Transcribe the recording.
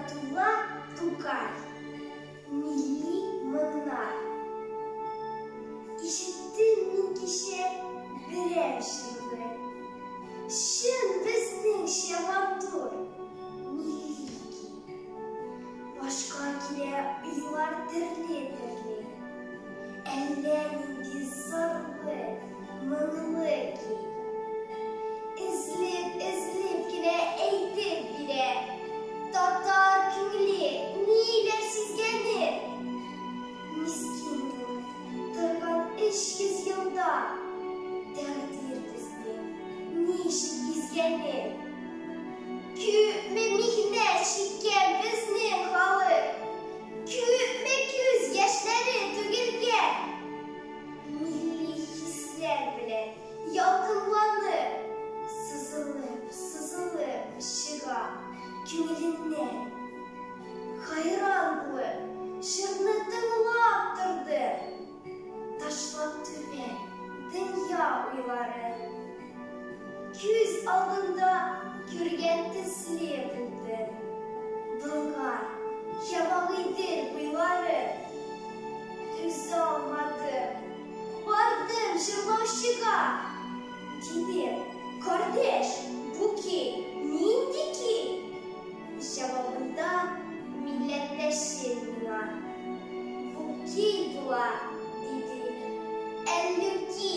Габдулла Тукай. Милли моңнар. Ишеттем мин кичә берәр җырны. Чын безнеңчә матур, милли көй. Башка килә уйлар төрле-төрле. Әллә нинди зарлы, моңлы көй. Өзелеп-өзелеп кенә әйтеп бирә. Татар күңеле ниләр сизгәнен. Мискин булып торган 300 елда тәкъдир безне ничек изгәнен. Күпме михнәт чиккән безнең халык, күпме күз яшьләре түгелгән. Милли хисләр белән ялкынланып, сызылып-сызылып чыга күңеленнән. Хайран булып, җырны тыңлап тордым, ташлап түбән дөнья уйларын. Күз алдында күргән төсле булды Болгар һәм Агыйдел буйларын. Түзә алмадым, бардым җырлаучыга. Дидем, кардәш, бу көй нинди көй? Җавабында милләттәшем миңа: Бу көй була, диде, Әллүки.